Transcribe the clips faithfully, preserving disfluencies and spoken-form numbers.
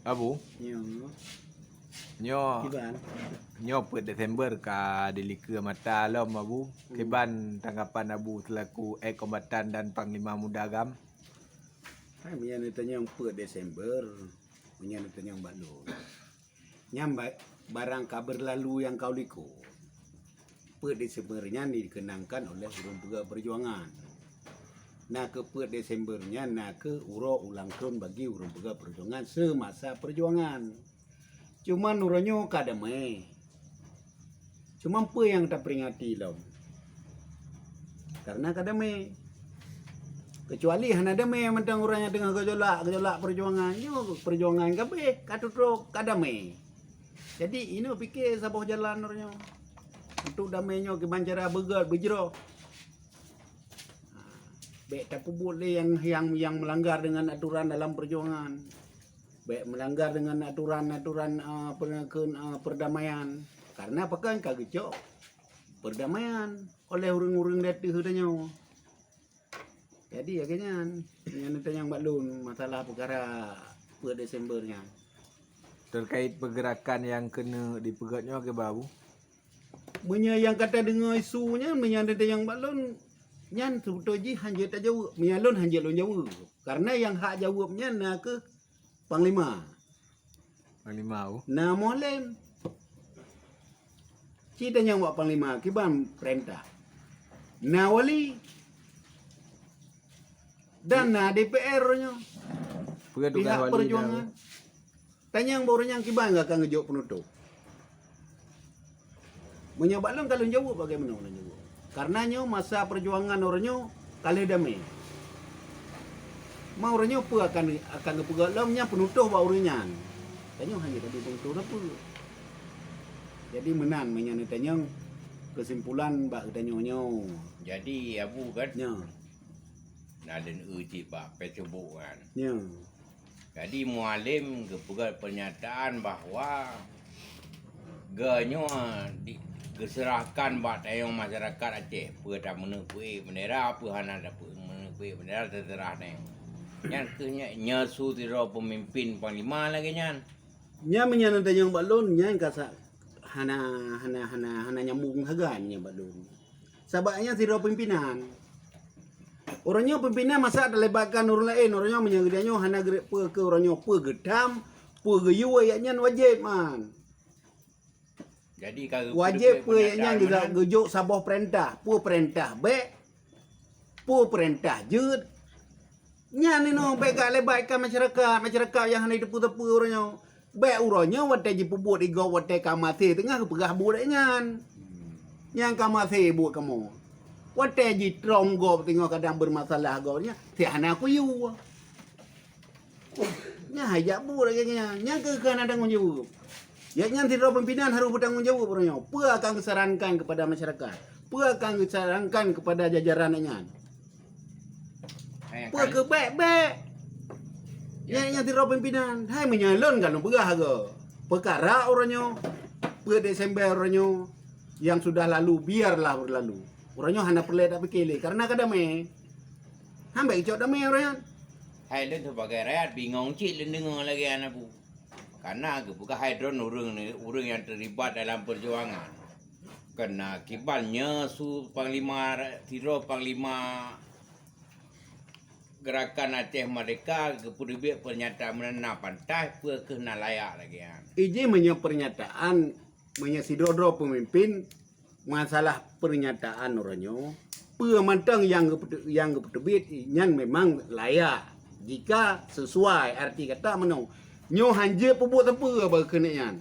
Abu, nyoe, nyoe, kiban, nyoe peuet Desember ka dilikeue mata lom, Abu. Hmm. Kiban tanggapan Abu selaku ex kombatan dan Panglima Muda GAM? Hai, meunyoe neutanyong peuet Desember, meunyoe neutanyong bak lôn, nyan ba-, barang ka beurlalu nyang ka u likot. Peuet Desember nyan dikeunangkan oleh ureuëng peugah peujuangan. Na keu peuet Desember nyan na keu uroe ulang thon bagi ureuëng peugah peujuangan seumasa peujuangan. Cuman uroe nyoe ka damé. Cuman peue nyang taperingati lom? Karena ka damé. Kecuali hana damé mantong ureuëng nyang teungoh gejolak, gejolak peujuangan. Nyoe peujuangan kabeh ka tutob, ka damé. Jadi, inoe pike saboh jalan uroe nyoe. Untuk damé nyoe kiban cara beugét, beujroh. Ha, bék tapeubuet lé nyang, nyang, nyang melanggar dengan aturan dalam perjuangan. Bék melanggar dengan aturan-aturan, eh, pe-, ke-, eh, perdamaian. Karena pakon ka geucok perdamaian oleh ureuëng-ureuëng di ateueh tanyoe. Jadi, lagée nyan, nyang neutanyong bak lôn masalah peukara peuet Desember nyan. Terkait pergerakan nyang keuneuk dipeugét nyoe, kiban, Abu? Meunyoe nyang ka tadeungoe isu nyan, meunyoe neutanyong bak lôn, nyan seubeutôi jih hanjeuet tajaweueb. Meunyoe lôn hanjeuet lôn jaweueb. Karena nyang hak jaweueb nyan na kheueh Panglima. Panglima, oh. Na Mualem. Ci tanyong bak Panglima, kiban peurintah. Na Wali. Dan na D P R nyoe. Peue tugaih pihak Wali peujuangan. Tanyong bak ureuëng nyan kiban ka ngeujok peunutôp. Meunyoe bak lôn ka lôn jaweueb bagaimana lôn jaweueb. Karena nyoe masa peujuangan uroe nyoe ka lheueh damé. Ma uroe nyoe peue akan, akan geupeugah lom nyan peunutôh bak ureuëng nyan. Tanyoe hana tabi peunutôh sapeue. Jadi meunan meunyoe neutanyong keusimpulan bak geutanyoe nyoe. Jadi Abu kan? Nyoe. Na lôn eu cit bak Facebook kan. Nyoe. Jadi Mualem geupeugah pernyataan bahwa geuh nyoe di-, geuseurahkan bak tayong masyarakat Aceh, peue tameuneuk peuék bendera, peue hana tapeuneuk peuék bendera, teuseurah nyan. Nyan keuh nyoe, nyoe su sidroe peumimpin panglima lagée nyan. Nyan meunyoe neutanyong bak lôn, nyan ka sa-, hana, hana, hana, hana nyambung sagai nyan bak lôn. Sabab nyan sidroe pimpinan. Uroe nyoe pimpinan masa teulibatkan ureuëng laén, uroe nyoe meunyoe geutanyoe hana geureuek peue keu uroe nyoe, peue geutam, peue geuyue, yak nyan wajéb man. Jadi ka geupeudeuh wajéb peue yak nyan pernyataan geujak meunan. Geujok saboh peurintah, peue peurintah bék, peue peurintah jeuet. Nyan inoe bék gak lebatkan masyarakat, masyarakat nyang hana jiteupeue-teupeue uroe nyoe. Bék uroe nyoe watée jipeubuet di gob watée ka maté teungoh geupeugah buet nyan. Nyang ka maté buet kamoe. Watée jitrong gob teungoh kadang bermasalah gob nyan, si hana kuyue. Nyan hai jak buet lagée nyan. Nyan keuh ka na tanggong jaweueb. Yak nyan sidroe pimpinan harôh beutanggong jaweueb uroe nyoe. Peue akan geusarankan kepada masyarakat? Peue akan geusarankan kepada jajaran nyan? Hai, peue kan? Keu bék-bék. Ya. Nyan nyang sidroe pimpinan. Hai meunyoe lôn ka lôn peugah agoe. Peukara uroe nyoe, peuet Desember uroe nyoe, yang sudah lalu biarlah berlalu. Uroe nyoe hana peureulée tapike lé karena ka damé. Han bék geucok damé uroe nyan. Hai lôn sibagai rakyat bingong cit lôn deungoe lagée nyan Abu. Karena geupeugah hai droen ureuëng ni, ureuëng nyang terlibat dalam perjuangan. Keunan kiban nyoe su panglima, sidroe panglima Gerakan Aceh Merdeka geupeuteubiet pernyataan meunan na pantas peue keuh na layak lagée nyan. Iji meunyoe pernyataan, meunyoe sidroe-droe peumimpin, masalah pernyataan uroe nyoe, peue mantong nyang geupeutu-, nyang geupeuteubit nyan memang layak jika sesuai arti kata meunoe. Nyoe hanjeuet peubuet sapeue bak keuneuk nyan.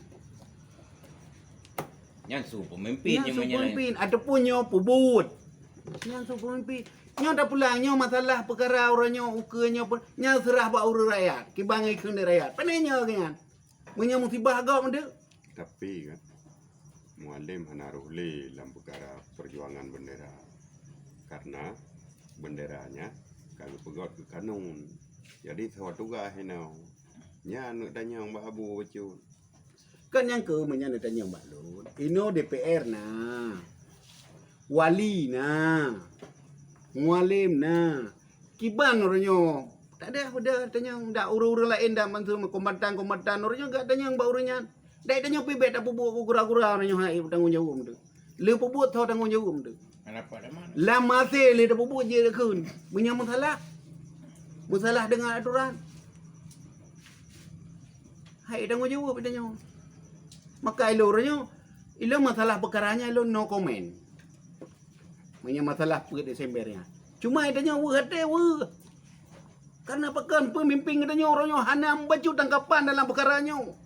Nyan su peumimpin nyan nyang su meunyeulai. Peumimpin ataupun nyoe peubuet. Nyan su peumimpin. Nyoe tapulang nyoe masalah peukara uroe nyoe ukeue nyoe pun nyan seurah bak ureuëng rakyat. Kiban ngon keuneuk rakyat. Pane nyoe keu nyan. Meunyoe musibah gob meudeuk. Tapi kan, Mualem hana roh lé lam peukara peujuangan bendera. Karena bendera nyan ka geupeugét keu kanun. Jadi, sawa tugaih inoe. Nyan neuk tanyong bak Abu bacut. Kan nyang keu meunyan neutanyong bak lôn. Inoe D P R na. Wali na. Mualem na. Kiban uroe nyoe Tak ada, udah tanyong dak ureuëng-ureuëng laén dak maksud kombatan-kombatan ureuëng nyoe gak tanyong bak ureuëng nyan. Dak tanyong pih bèk tapeubuet keu gura-gura ureuëng nyoe hai tanggong jaweueb tu. Le peubuet tho tanggong jaweueb tu. Kenapa ada mana? Lam maté le tapeubuet je kheun. Meunyoe masalah. Masalah dengan aturan. Hai tanggong jaweueb tanyong. Maka ilôn nyoe, ilôn masalah peukara nyan ilôn no comment. Meunyoe masalah peuet Desember nyan. Cuma tanyoe weueh até weueh. Karena pakon peumimpin geutanyoe uroe nyoe hana bacut tangkapan dalam peukara nyoe.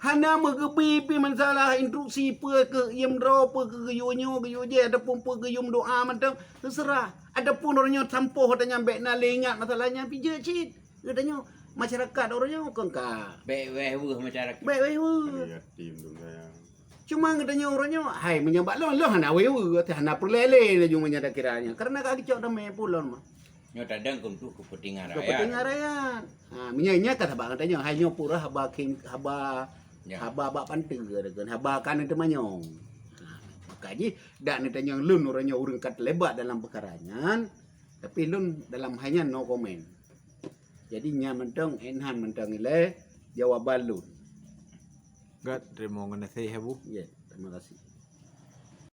Hana meugeubi pi masalah instruksi peue keu iem droe peue keu geuyue nyoe geuyue jeh ataupun peue geuyue doa mantong terserah. Ataupun uroe nyoe sampoh tanyong bèk na lé ingat masalah nyan pijeuet cit. Geutanyoe masyarakat uroe nyoe kon ka. Bèk wèh weueh masyarakat. Bèk wèh weueh. Yatim tu sayang. Cuma geutanyoe uroe nyoe, hai meunyoe bak lôn, lôn hana wewe, hana peureulèe lé laju meunyoe takira nyoe. Karena ka geucok damé pulon mah. Nyoe tadang keu untuk kepentingan rakyat. Kepentingan rakyat. Ha, meunyoe nyan ka sabab geutanyoe, hai nyoe pura haba king, haba, ya, haba bak panteue deukon haba kan teumanyong. Ha, maka jih dak neutanyong lôn uroe nyoe ureuëng ka teulibat dalam peukara nyan, tapi lôn dalam hai nyan no comment. Jadi nyan mantong enhan mantong ilèe jawaban lôn. Gat, terima kasih ya, Bu. Ya, terima kasih.